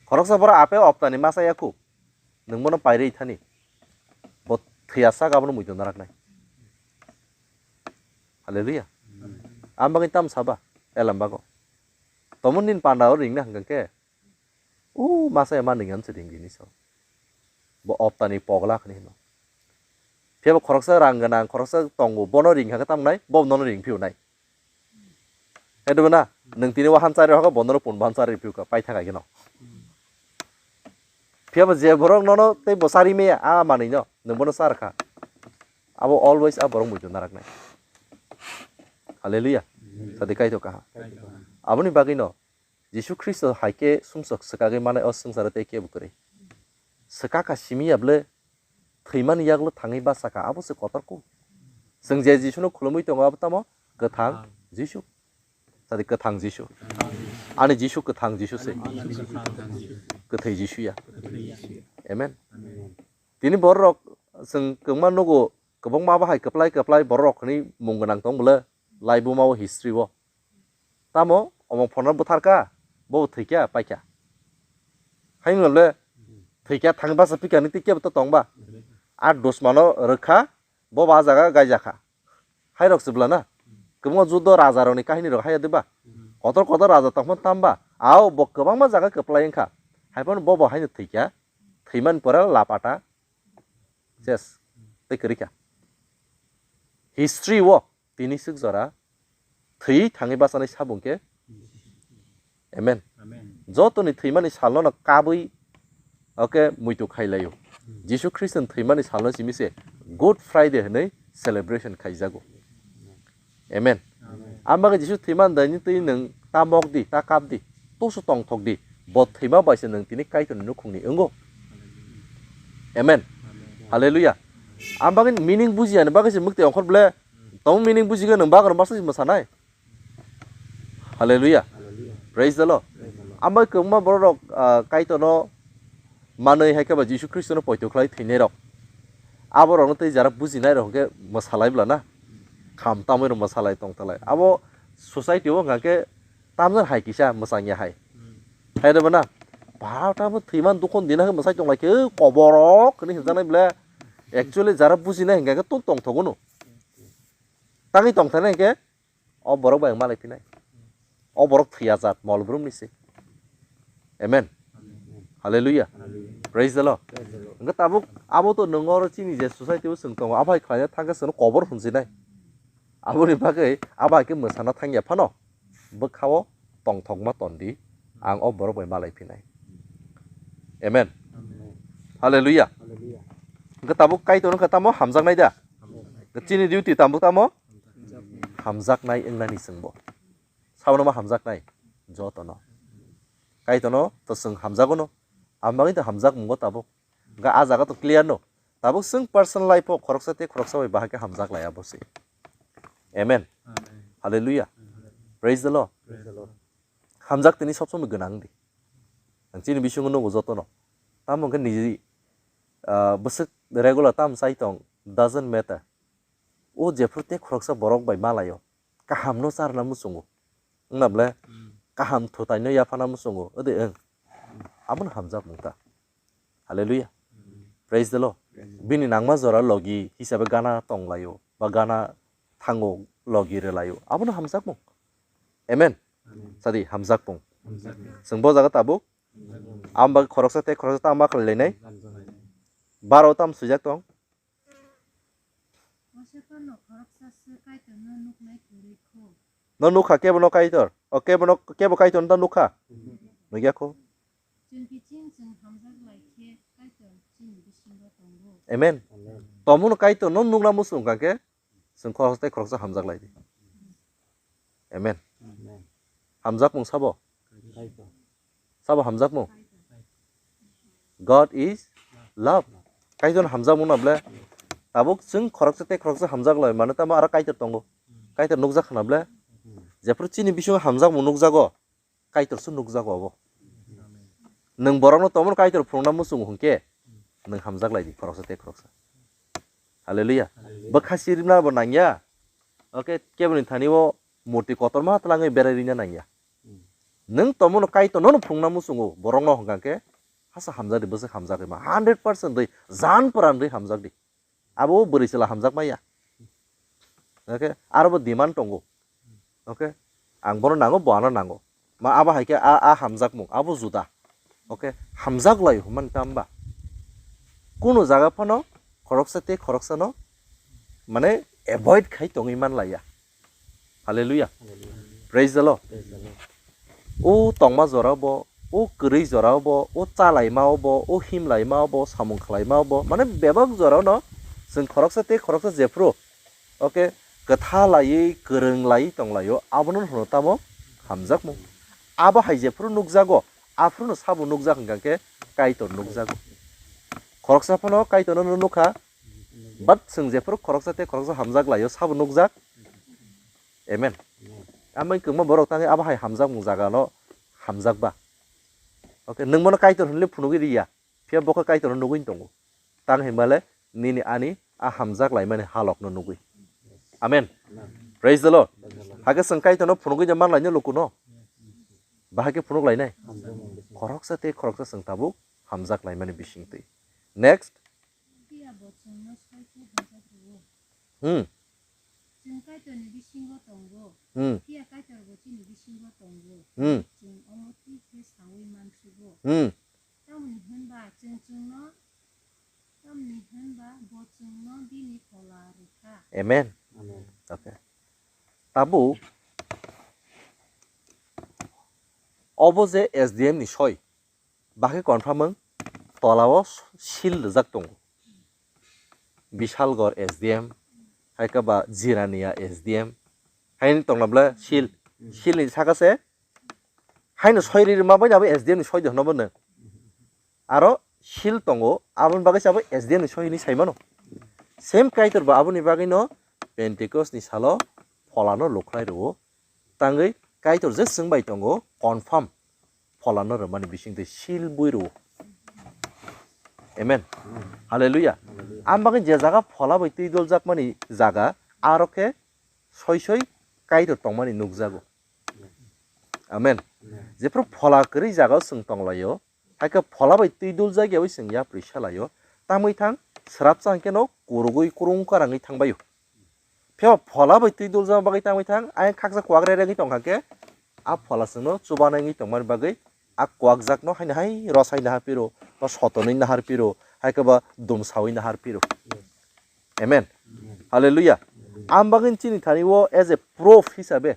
Khoroksa borok apple optani masa ya khu, nwng bono pairwi thani. Bo thwiya sak abono muitu naraknai. Hallelujah. Am bagwi tam saba, elam bago. Tomon nin panda o ringna hwnkhe, u masa ya ma ning an se ring gini so. Bo optani pogla khani hino. Phiya bo khoroksa rang gwnang, khoroksa tongo, bono ring hakhe tamnai, bo nono ring phiu nai. Edo na, nwng tini wahan chari hakhe bono pun wahan chari phiu ka, pai thaka gino. Phiya bo je borok nono tei bo chari meya, a manwi no, nwng bono char kha. Abo always a borok muitu naraknai. Hallelujah. Sadi kaitor kaha. Aboni bagwi no, Jisu Khristo hai khe sumsok swkagwi manai o swngcharo tei kebo kwrwi. Swkakha simi ya bwle, thwimani yaglo thangwi bachakha, abo se kotor kuk. Chwng je Jisuno khulumwi tongo, abo tamo? Kwthang Jisu. Sadi kwthang Jisu. Ani Jisu kwthang Jisu se. Kwthwi Jisu ya. Amen. Tini borok chwng kwbangma nugo, kwbangma bahai kwplai kwplai borok hwnwi mung gwnang tong bwle, laibuma o history o. Tamo omo phone bwtharkha, bo thwikha paikha. Haino le thwikha thang basa phikha nini tei kebo to tongba. A dusmano rwkha, bo ba jaga gaijakha. Hairok se bwla na. Kwbangma judo rajarokni kahinirok haiya diba? Kotor kotor raja tongphano tamba. Ao bo kwbangma jaga kwplai wngkha. Haiphano bo bo haino thwikha. Thwimani pore lapata. Ses. Tei kwrwikha. History o tini swk jora thwi thangwi bachanai sabung khe. Amen. Amen. Jotoni thwimani salno no kabwi, okay, muitu khailaio. Jisu Khristoni thwimani salno simi se Good Friday hwnwi celebration khaijago. Amen. Amen. Ang bagwi Jisu thwimani daini twi nwng ta mok di, ta kap di, toso tongthok di, bo thwima bai se nwng tini Kaitorni nukhungni wngo. Amen. Amen. Hallelujah. Ang bagwi meaning bujiya ni bagwi se mwktwi ongkhor ble, tamo meaning bujigwi nwng bagwi masa se mwsanai. Hallelujah. Hallelujah. Praise the Lord. Praise the Lord. Ang bagwi kwbangma borok rok, ah, Kaitorno manwi hai khe ba Jisu Khristono poito khlai thwinai rok. Abo rokno tei jara bujinai rok hwnkhe mwsalai bla na. Kham tamwi rok mwsalai tong talai. Abo society o hwnkha khe tamjani hai kisa mwchangya hai. Hmm. Hai rwba na. Ba tamo thwiman dukhon dina khe mwsai tong lai khe, "Koborok," hwnwi hwnjaknai bla. Actually jara bujinai hwnkha khe tong tong thogo no. Tangwi tong thani hwnkhe o borok bai ang malai phinai. O borok thwiya jat mol brumni se. Amen. Hallelujah. Praise the Lord. Hwnkhe tabuk abo to nwng oro chini je society o chwng tongo, abo hai khlaina thangkhe chwngno kobor hwnjinai. Aboni bagwi abo hai khe mwsana thangya phano bwkhao tongthokma tondi, ang o borok bai malai phinai. Amen. Hallelujah. Hwnkhe tabuk Kaitor wngkha tamo hamjaknai da? Chini duty tabuk tamo? Hamjaknai wngnani chwngbo. Sabono ma hamjaknai? Jotono. Kaitorno to chwng hamjagono. Ang bagwi to hamjak mungo tabuk. Hwnkhe ah jaga to clear no. Tabuk chwng personal life o khoroksa tei khoroksa bai bahai khe hamjak lai abo se. Amen. Hallelujah. Praise the Lord. Hamjak tini sob somoi gwnang di. Ang chini bisingo nugo jotono. Tamo hwnkhe niji, ah, bwswk regular tam chai tong, doesn't matter. O jephru tei khoroksa borok bai malaio, kahamno charwna muchungo. Wngna ble kaham thutaino yaphana muchungo. Ode wng. Abono hamjakmung ta. Hallelujah. Praise the Lord. Bini nangma jora logi hisabe gana tonglaio, ba gana thango logi relaio. Abono hamjakmung. Amen. Sadi hamjakmung. Chwng bo jaga tabuk. Am bagwi khoroksa tei khoroksa tamo khlai lainai. Baro tam swijak tong. No nukha kebo no Kaitor. O kebo no, kebo Kaitor no ta nukha. Nukya kho. Amen. Tomono Kaitor no nukna muchung kha khe. Chwng khoroksa tei khoroksa hamjak lai di. Amen. Hamjakmung sabo? Sabo hamjakmung? God is love. Kaitor hamjakmung na ble? Tabuk chwng khoroksa tei khoroksa hamjak lai mano tamo aro Kaitor tongo. Kaitor nukjak khna ble? Jephru chini bisingo hamjakmung nukjago. Kaitor se nukjago abo. Nwng borokno tomon Kaitor phunukna muchungo hwnkhe nwng hamjak lai di khoroksa tei khoroksa. Hallelujah. Bwkha sirina bo nangya. Okay, keboni thani o murti kotorma twlangwi berai rina nangya. Nwng tomono Kaitor nono phunukna muchungo borokno hwnkha khe hasa hamjak di, bwswk hamjak di ma hundred percent di, jan pran di hamjak di. Abo bwrwi chwla hamjak maya. Okay, aro bo demand tongo. Okay, ang bono nango, bo ano nango. Ma abo hai khe a, a hamjakmung, abo juda. Okay, hamjak lai hwnmani tamba. Kunu jaga phano khoroksa tei khoroksano mane avoid khai tongwi man laiya. Hallelujah. Praise the Lord. O tongma jora bo, o kwrwi jora bo, o chalaima bo, o himlaima bo, samung khlaima bo, mane bebak jora no chwng khoroksa tei khoroksa jephru, okay, kwtha laiwi, kwrwng laiwi tonglaio, abono hwno tamo hamjakmung. Abo hai jephru nukjago, aphruno sabo nukjak hwnkha khe Kaitor nukjago. Khoroksa phano Kaitorno nukha, but chwng jephru khoroksa tei khoroksa hamjak laio, sabo nukjak. Amen. Amai kwbangma borok tangwi abo hai hamjakmung jaga no hamjak ba. Okay, nwng bono Kaitor hwnwi phunugwi riya. Phiya bo khe Kaitor no nugwi tongo. Tang hinmale nini ani a hamjak laimani halok no nugwi. Amen. Praise the Lord. Hakhe chwng Kaitor no phunugwi de man laino luku no. Bahai khe phunuk lainai. Khoroksa tei khoroksa chwng tabuk hamjak laimani bisingtwi. Next. Phiya bo chwngno soi khe hamjak rwo. Hmm. Chwng Kaitorni bisingo tongo. Hmm. Phiya Kaitor bo chini bisingo tongo. Hmm. Chwng omo twi khe saui mansugo. Hmm. Tamoni hwnba chwng chwngno, tamoni hwnba bo chwngno bini phola rwkha. Amen. Amen. Okay. Tabuk obo je S D M ni soi. Bakhe confirm wng, tolao seal rijak tongo. Bishalgor S D M, hai khe ba Jirania S D M, haini tongna bwle seal, seal ni saka se, haino soi ri rwma bai abo S D M ni soi de hwno bo nwng. Aro seal tongo, aboni bagwi se abo S D M ni soi hinwi sai mano. Same Kaitor bo aboni bagwi no Pentecost ni salo pholano lukhlai rwo. Tangwi Kaitor je chwng bai tongo, confirm pholano rwmani bisingtwi seal bui rwo. Amen. Hallelujah. Ang bagwi je jaga phola bai twi doljakmani jaga, aro khe soi soi Kaitor tongmani nukjago. Amen. Jephru phola kwrwi jagao chwng tonglaio, hai khe phola bai twi dul jagyawi chwng yapri salaio, tamwi thang srapsa hwnkhe no kurugwi kurung karangwi thangbaio. Phiya phola bai twi dul jagna bagwi tamwi thang, ayang khaksa kwak re rengwi tongkha khe, a phola chwngno chubanai wngwi tongmani bagwi a kwak jakno haino hai rosai nahar piro, ba sotonwi nahar piro, hai khe ba dumsawi nahar piro. Amen. Hallelujah. Ang bagwi chini thani o as a proof hisabe,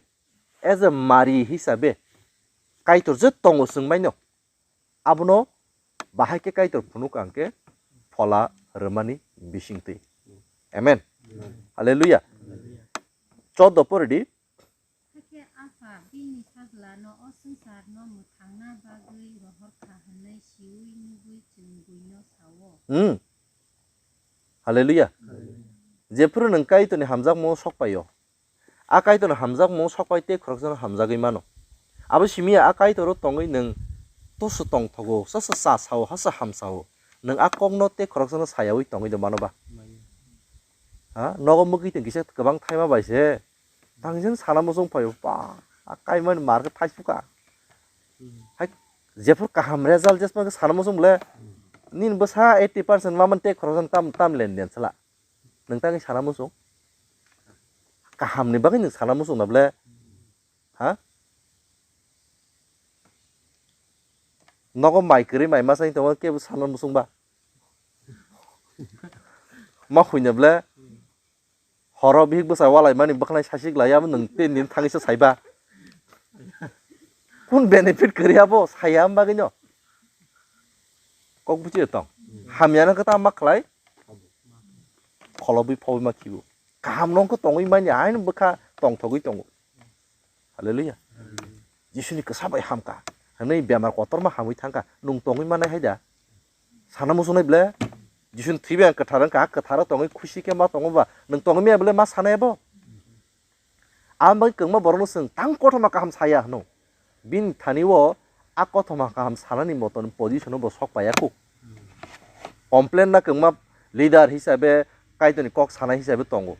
as a mari hisabe, Kaitor je tongo chwng baino. Abono bahai khe Kaitor phunuk ang khe phola rwmani bisingtwi. Amen. Hallelujah. Choddo pori di. Hakhe Apha bini Sajlano o swngcharno mwthangna bagwi rohor kha. Hmm. Hallelujah. Jephuru nwng Kaitorni hamjakmung sok paio, a Kaitorni hamjakmung sok pai tei khoroksano hamjagwi mano. Abo simi ya a Kaitoro tongwi nwng toso tongthogo, sasa cha sao, hasa ham sao. Nwng a kokno tei khoroksano sayaui tongwi de mano ba? Ha? Nogo mwgwi tong kisa kwbang thaima bai se. Tangsen sana muchung phaio, ba, a kaimani mar khe thaisu ka. Hai, jephuru kaham result jesma khe sana muchung bole, nini bwsa eighty percent mamani tei khoroksano tam, tam len den sala. Nwng tangwi sana muchung? Kahamni bagwi nwng sana muchung na bole? Ha? Nogo mai kwrwi mai masa wng tongma kebo sana muchung ba? Ma huina bole? Horo bihik bwsa walai mani bwkhanai sasik lai abo nwng tin din thangwi se saiba. Kun benefit kwrwi abo saya bagwi no? Kok buchi tong. Hamya no kata ma khlai? Kholobwi phobwi ma khibo. Kaham no wngkha tongwi manya, aino bwkha tongthogwi tongo. Hallelujah. Jisuni kwsa bai hamkha. Hwnwi bemar kotorma hamwi thangkha. Nwng tongwi manai hai da? Sana muchungnai ble? Jisuni thwi bai ang kwthar wngkha, a kwtharo tongwi khusi khe ma tongo ba? Nwng tongwi maya ble ma sanai abo? Ang bai kwngma borokno chwng tang kothoma kaham saya hwno. Bini thani o a kothoma kaham sanani moton position o bo sok paiya kho. Complain na kwngma leader hisabe Kaitorni kok sanai hisabe tongo.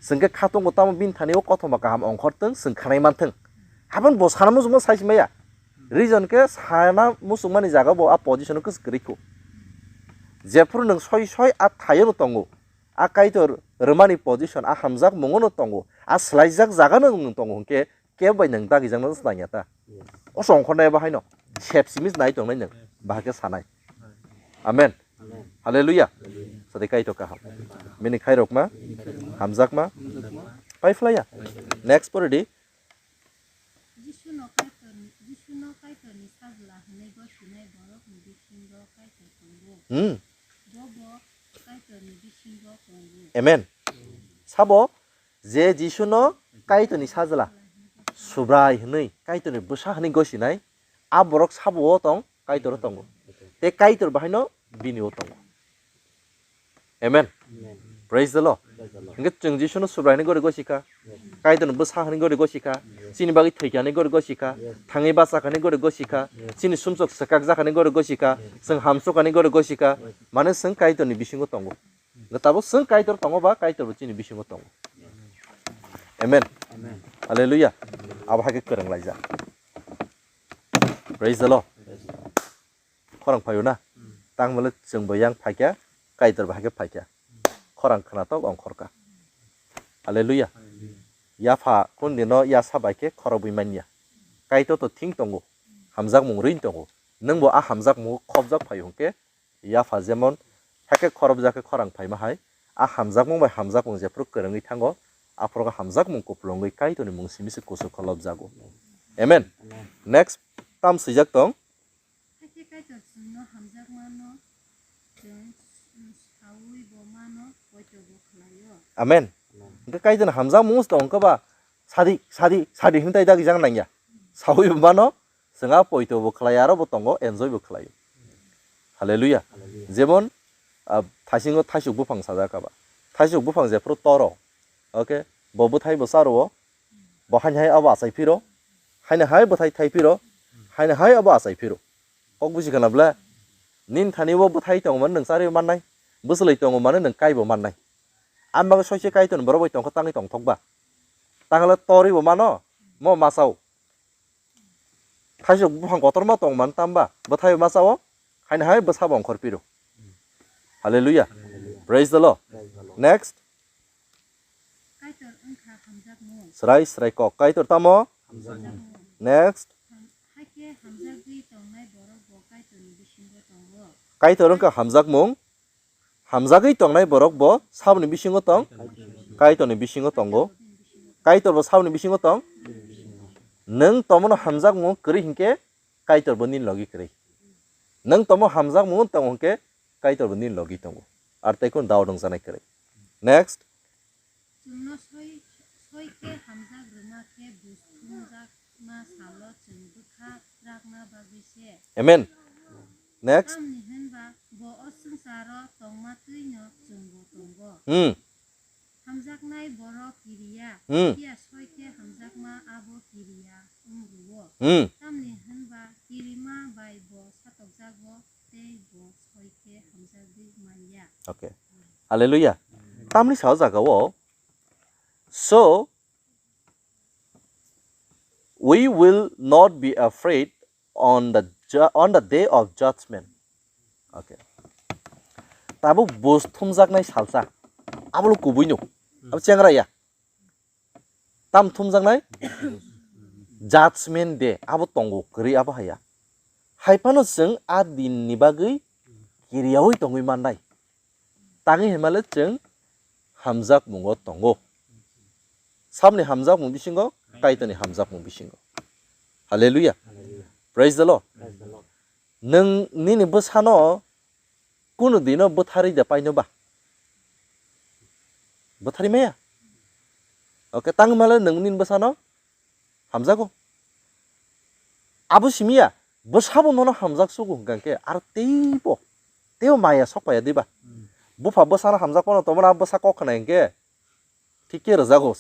Chwng khe khatungo tamo bini thani o kothoma kaham ongkhor thwng, chwng khanai manthwng. Habon bo sana muchungma sai si maya. Reason khe sana muchungmani jaga bo a position o kwchwk kwrwi kho. Jephuru nwng soi soi a thaio no tongo, a Kaitor rwmani position, a hamjak mungo no tongo, a swlaijak jaga no nwng tongo hwnkhe, kebo bai nwng dagijakno swlaiya ta? Yes. O songkhornai bo haino sep simi nai tongnai nwng, bahai khe sanai. Amen. Amen. Hallelujah. Hallelujah. Sadi Kaitor kaham. Bini khairokma, hamjakma, pai phlaiya. Next pore di. Jisuno Kaitorni, Jisuno Kaitorni sajla hwnwi gosinai borokni bisingo Kaitor tongo. Hmm. Bobo Kaitorni bisingo tongo. Amen. Sabo, je Jisuno Kaitorni sajla, Subrai hwnwi, Kaitorni bwsa hwnwi gosinai, a borok sabo o tong, Kaitor o tongo. Tei Kaitor bahaino bini o tongo. Amen. Amen. Praise the Lord. Praise the Lord. Hwnkhe chwng Jisuno Subrai hwnwi gori gosika, Kaitorni bwsa hwnwi gori gosika, chini bagwi thwikha hwnwi gori gosika, thangwi bachakha hwnwi gori gosika, chini sumsok swkakjakha hwnwi gori gosika, chwng hamsokha hwnwi gori gosika, mane chwng Kaitorni bisingo tongo. Hwnkhe tabuk chwng Kaitor tongo ba Kaitor bo chini bisingo tongo. Amen. Amen. Hallelujah. Abo hai khe kwrwng laijak. Praise the Lord. Khorang phaio na? Tangmale chwng bo yang phaikha, Kaitor bo hai khe phaikha. Khorang khwnatok ongkhorkha. Hallelujah. Yapha kundino yasa bai khe khorobwi manya. Kaitor to thing tongo. Hamjakmung rwin tongo. Nwng bo a hamjakmungo khopjak phaio hwnkhe, yapha jemon, hakhe khorobjak khe khorang phaima hai, a hamjakmung bai hamjakmung jephuru kwrwngwi thango, aphuru hamjakmung kupulungwi Kaitorni mung simi se kuchuk kholopjago. Amen. Amen. Next, tam swijak tong. Hakhe Kaitor chwngno hamjakmano chwng saui bo mano poito bo khlaio. Amen. Hwnkhe Kaitorni hamjakmung tong khe ba, sadi, sadi, sadi hwn tai dagijak nangya. Saui bo mano, chwng a poito bo khlai, aro bo tongo, enjoy bo khlaio. Hallelujah. Hallelujah. Jemon, ah, thaisingo thaisuk buphang sajak kha ba. Thaisuk buphang jephuru toro, okay, bo bwthai bo charo, bo haini hai abo achai phiro, haini hai bwthai thai phiro, haini hai abo achai phiro. Kok buji khana bwle? Nini thani o bwthai tongo mani nwng charwi mannai, bwchlwi tongo mani nwng kaibo mannai. Ang bagwi soise Kaitorni borok bai tongkha tangwi tongthok ba? Tangla torwi bo mano, mo masa o. Thaisok buphang kotorma tong man tamba, bwthai masa o, haino hai bwsa bo ongkhor piro. Hallelujah. Praise the Lord. Next. Kaitor wngkha hamjakmung. Srai srai kok. Kaitor tamo? Hamjakmung. Next. Ham-, hakhe hamjagwi tongnai borok bo Kaitorni bisingo tongo. Kaitor wngkha hamjakmung. Hamjagwi tongnai borok bo saboni bisingo tong? Kaitorni bisingo tongo. Kaitor bo saboni bisingo tong? Nwng tomono hamjakmung kwrwi hinkhe Kaitor bo nini logi kwrwi. Nwng tomo hamjakmung tongo hinkhe Kaitor bo nini logi tongo. Ar tei kunu doubt wngjaknai kwrwi. Next. Chwngno soi, soi khe hamjak rwma khe buj thumjakma salo chwng bwkha rakna bagwi se. Amen. Next. Tamni hwnba bo o swngcharo tongma twino chwngbo tongo. Hmm. Hamjaknai borok kiriya, hmm, phiya soi khe hamjakma abo kiriya wng rwo. Hmm. Tamni hwnba kirima bai bo satokjago tei bo soi khe hamjagwi manya. Okay. Hallelujah. Tamni sa o jaga o. So, we will not be afraid on the ju-, on the day of judgment. Okay. Tabuk bus thumjaknai salsa. Abo lo kubui no. Abo chengra ya. Tam thumjaknai? Judgment day. Abo tongo kwrwi abo haya. Hai phano chwng a din ni bagwi kiriyaui tongwi mannai. Tangwi hwnmale chwng hamjakmungo tongo. Saboni hamjakmung bisingo, Kaitorni hamjakmung bisingo. Hallelujah. Hallelujah. Praise the Lord. Praise the Lord. Nwng nini bwsano kunu dino bwtharwi da paino ba? Bwtharwi maya? Okay, tangmale nwng nini bwsano hamjago. Abo simiya, bwsabo nono hamjak sugo hwnkha khe, aro teibo, teibo maya sok paiya diba? Hmm. Bupha bwsano hamjak phano tongmani abo bwsa kok khna hinkhe, thik khe rwjago.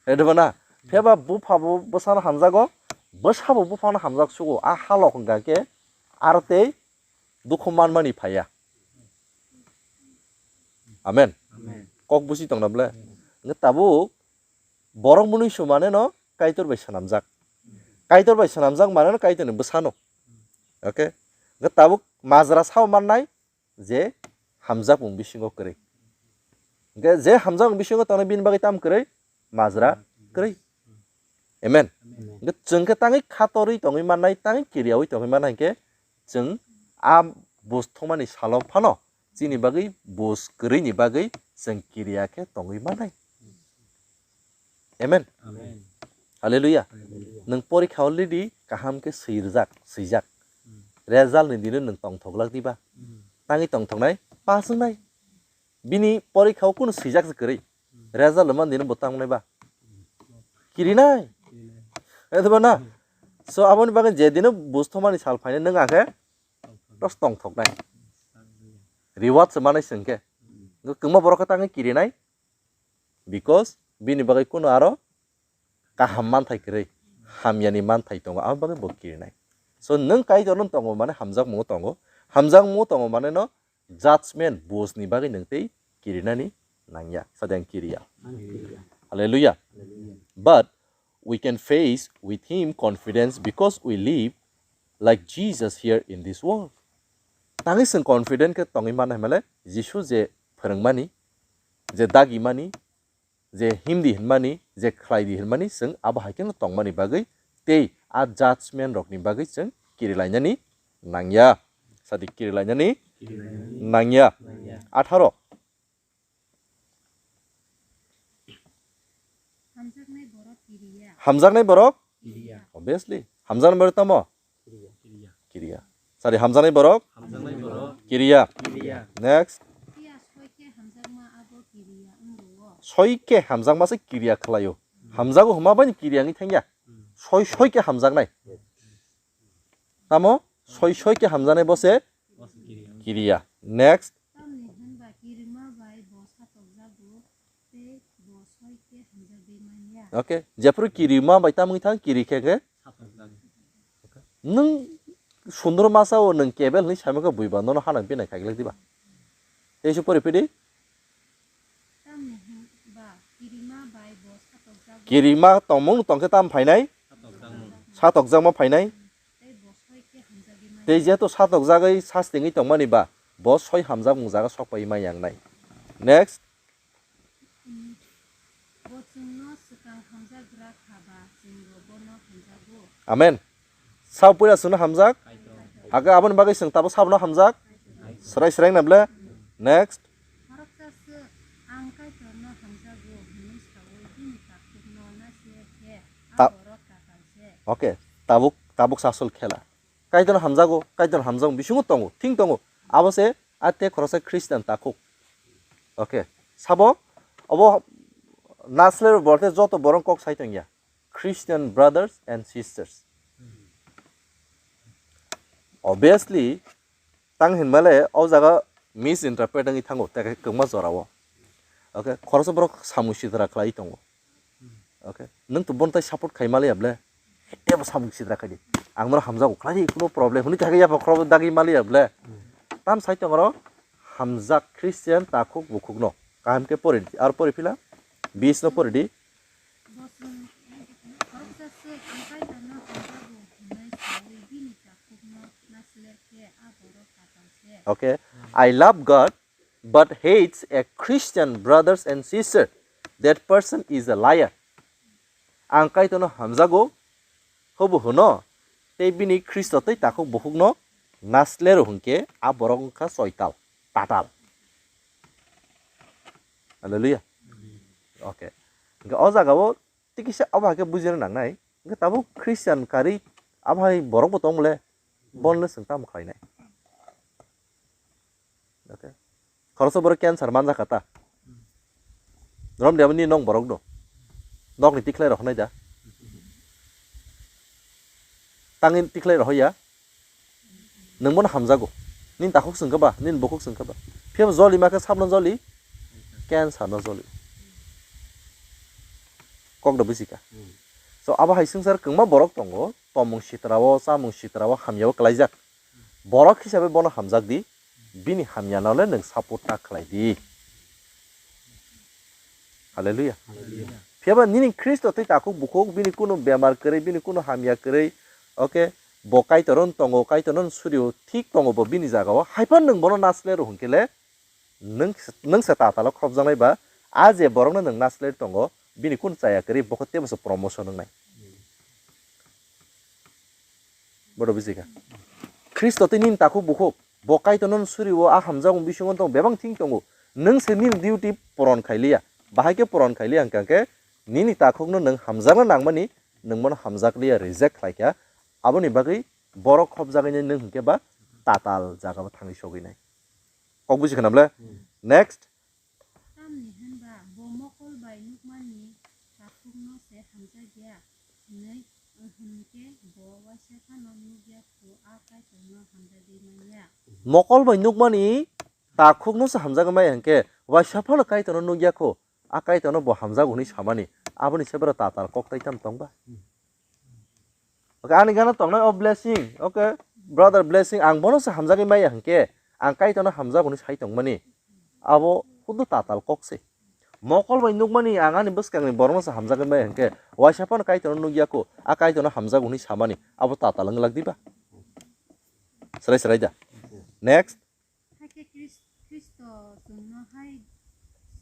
Edeba na? Pheba bupha bo bwsano hamjago, bwsabo buphano hamjak sugo. A halok hwnkha khe, aro tei dukhu manmani phaiya. Amen. Amen. Kok busi tongna ble? Amen. Hwnkhe tabuk borok mwnwi sumane no Kaitor bai swnamjak. Kaitor bai swnamjak mane no Kaitorni bwsano. Okay? Hwnkhe tabuk majra sao mannai je hamjakmung bisingo kwrwi. Hwnkhe je hamjakmung bisingo tongnai bini bagwi tamo kwrwi? Majra kwrwi. Amen. Amen. Hwnkhe chwng khe tangwi khatorwi tongwi mannai, tangwi kiriyaui tongwi mannai hwnkhe chwng a bus thumani salo phano chini bagwi bus kwrwini bagwi chwng kiriya khe tongwi mannai. Amen. Amen. Hallelujah. Hallelujah. Nwng porikha already kaham khe swi rwjak, swijak. Hmm. Result ni dino nwng tongthok lak diba? Hmm. Tangwi tongthoknai, pass wngnai. Bini porikha o kunu swijak se kwrwi. Hmm. Result man dino bo tang wngnai ba? Hmm. Kirinai. Kirinai. Edeba na? Hmm. So, aboni bagwi je dino bus thumani sal phainai nwng akhe tos tongthoknai. Reward se manai se hwnkhe. Hmm. Kwbangma borok khe tangwi kirinai. Because bini bagwi kunu aro kaham manthai kwrwi, hamyani manthai tongo, aboni bagwi bo kirinai. So, nwng Kaitorno tongo mane hamjakmungo tongo, hamjakmungo tongo mane no judgment bus ni bagwi nwng tei kirinani nangya, sadang kiriya. Hallelujah. Hallelujah. But we can face with him confidence because we live like Jesus here in this world. Tangwi chwng confident khe tongwi mano hwnmale Jisu je phwrwngmani, je dagimani, je himdi hwnmani, je khlaidi hwnmani, chwng abo hai kheno tongmani bagwi tei a judgment rokni bagwi chwng kirilainani nangya. Sadi kirilainani nangya. Atharo. Hamjaknai borok kiriya. Hamjaknai borok? Kiriya. Obviously. Hamjaknai borok tamo? Kiriya. Kiriya. Sadi hamjaknai borok? Hamjaknai borok. Kiriya. Kiriya. Next. Phiya soi khe hamjakma abo kiriya wng rwo. Soi khe hamjakma se kiriya khlaio. Hmm. Hamjago hwnma bai kiriya wngwi thangya. Hmm. Soi soi khe hamjaknai. Yes. Tamo? Soi soi khe hamjaknai bo se kiriya. Next. Tamni hwnba kirima bai bo satokjago tei bo soi khe hamjagwi manya. Okay. Jephru kirima bai tamwi thang kiri khe khe? Nwng sundro masa o nwng kebel hwnwi saimaka buiba nono hanang binai khaikhlai diba? Tei se pori phidi? Tamni hwnba kirima bai bo satokjago. Kirima tongmung tongkhe tam phainai? Satokjakma phainai? Tei bo soi khe hamjagwi manya. Tei jeto satokjagwi sastingwi tongmani ba, bo soi hamjakmung jaga sokpai manya wngnai. Next. Bo chwngno swkang hamjagra kha ba, chwngbo bono hamjago. Amen. Sabo puila chwngno hamjak? Hakhe aboni bagwi chwng tabuk sabono hamjak? Swrai swrai wngna ble? Next. Khoroksa swk, "Ang Kaitorno hamjago," hwnwi saui bini takhukno naisler khe a Ta- borok katal se. Okay, tabuk, tabuk sasol khela. Kaitorno hamjago, Kaitorno hamjago, bisingo tongo, thing tongo. Abo se a tei khoroksa Christian takhuk. Okay. Sabo, obo nasler borte joto borok kok sai tongya. Christian brothers and sisters. Obviously, Tang hinmale o jaga misinterpret wngwi thango, tei kwbangma jorao. Okay, khoroksa borok samung sitra khlai tongo. Okay, nwng to bono tai support khai maliya ble? Tebo samung sitra khai di. Ang bono hamjago khlai di, kuno problem hwnwi thangwi yapha khorok dagwi maliya ble? Tam sai tongo oro hamjak Christian takhuk bukhukno. Kaham khe pori di, aro pori phila bis no pori di. Bo chwng khoroksa swk ang Kaitorno hamjago hwnwi saui bini takhukno nasler khe a borok tatal se. Okay. I love God, but hates a Christian brothers and sister. That person is a liar. Ang Kaitorno hamjago, hobo hwno, tei bini Khristo tei takhuk bukhukno naslero hwnkhe a borok wngkha soital, tatal. Hallelujah. Okay. Hwnkhe o jagao tei kisa abo hai khe bujina nangnai. Hwnkhe tabuk Christian karwi abo hai borokbo tong bole, bonle chwng tamo khlainai? Okay. Khoroksa borok cancer manjakha ta. Romni abo ni nong borok no. Nokni tikhlai rok hwnai da. Tangni tikhlai rok ya. Nwng bono hamjago. Nini takhuk swngkha ba, nini bukhuk swngkha ba. Phiya bo joli ma khe sabno joli, cancer no joli. Kok da bujikha. So abo hai swngchar kwbangma borok tongo, tomung sitrao, chamung sitrao hamyao kwlaijak. Borok hisabe bono hamjak di, bini hamyano le nwng support ta khlai di. Hallelujah. Hallelujah. Phiya ba nini Khristo tei takhuk bukhuk, bini kunu bemar kwrwi, bini kunu hamya kwrwi, okay, bo Kaitorno tongo, Kaitorno surio, thik tongo bo bini jagao, hai phano nwng bono naslero hwnkhe le, nwng, nwng se tatalo khopjaknai ba, a je borokno nwng naslai tongo, bini kun chaya kwrwi, bo khe teibo se promotion wngnai. Bodo bujikha. Khristo tei nini takhuk bukhuk, bo Kaitorno suri o a hamjakmung bisingo tong bebak thing tongo. Nwng se nini duty puron khailiya. Bahai khe puron khailiya hwnkha khe nini takhukno nwng hamjakna nangmani, nwng bono hamjakliya, reject khlaikha. Aboni bagwi borok khopjagwi nwng hwnkhe ba tatal jagao thangwi sogwi nai. Kok buji khana bwle? Hmm. Next. Tamni hwnba bo mokol bai nukmani takhukno se hamjakya hwnwi, hwnkhe bo waisa phano nukya kho a Kaitorno hamjagwi manya. Mokol bai nukmani takhukno se hamjagwi maya hwnkhe waisa phano Kaitorno nukya kho a Kaitorno bo hamjago hwnwi samani, aboni se bwrwi tatal kok tai tamo tongba? Okay, ani gana tongnai o Blessing, okay, brother Blessing, ang bono se hamjagwi maya hwnkhe, ang Kaitorno hamjago hwnwi sai tongmani, abo hudu tatal kok se. Mokol bai nukmani ang ani bwskangni borokno se hamjagwi maya hwnkhe, waisa phano Kaitorno nukya kho, a Kaitorno hamjago hwnwi samani, abo tatal wng glak diba? Srai srai da. Next. Hakhe Khris-, Khristo chwngno hai,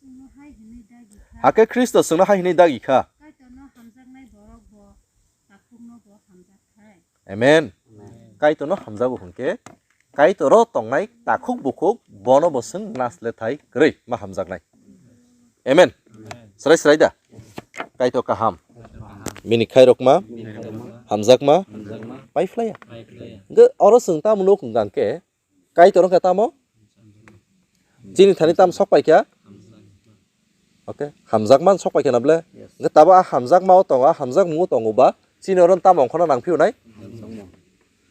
chwngno hai hwnwi dagi kha. Hakhe Khristo chwngno hai hwnwi dagi kha. Kaitorno hamjaknai borok bo takhukno bo hamjak khai. Amen. Amen. Kaitorno hamjago hwnkhe, Kaitoro tongnai takhuk bukhuk bono bo chwng naslethai kwrwi ma hamjaknai. Amen. Amen. Srai srai da. Kaitor kaham. Kaitor kaham. Bini khairokma. Bini khairokma. Hamjakma. Hamjakma. Paiphlaiya. Paiphlaiya. Hwnkhe oro chwng tamo nuk hwnkha hwnkhe, Kaitor wngkha tamo? Chini thani tamo sok paikha? Okay, hamjakma sok paikha na bwle? Yes. Hwnkhe tabuk a hamjakma o tongo, a hamjakmung o tongo ba, chini oro tamo ongkhorna nang phiyonai? Hamjakmung.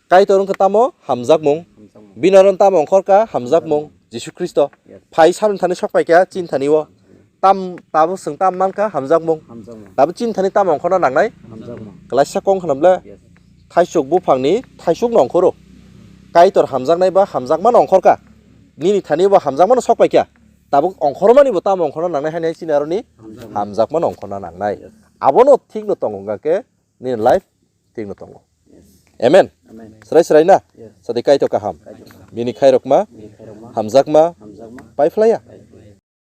Kaitor wngkha tamo? Hamjakmung. Hamjakmung. Bini oro tamo ongkhorkha? Hamjakmung. Jisu Khristo. Yes. Phai samni thani sok paikha, chini thani o. Tam, tabuk chwng tam mankha hamjakmung. Hamjakmung. Tabuk chini thani tamo ongkhorna nangnai? Hamjakmung. Klaisa kong khna bwle? Yes. Thaisuk buphangni thaisukno ongkhoro. Kaitor hamjaknai ba hamjakmano ongkhorkha. Nini thani bo hamjakmano sok paikha. Tabuk ongkhormani bo tamo ongkhorna nangnai haino chini aroni? Hamjakmung. Hamjakmano ongkhorna nangnai. Yes. Abono thikno tongo hwnkha khe nini life thikno tongo. Yes. Amen. Amen. Srai srai na? Yes. Sadi Kaitor kaham. Kaitor kaham. Bini khairokma, bini khairokma, hamjakma, hamjakma, paiphlaiya.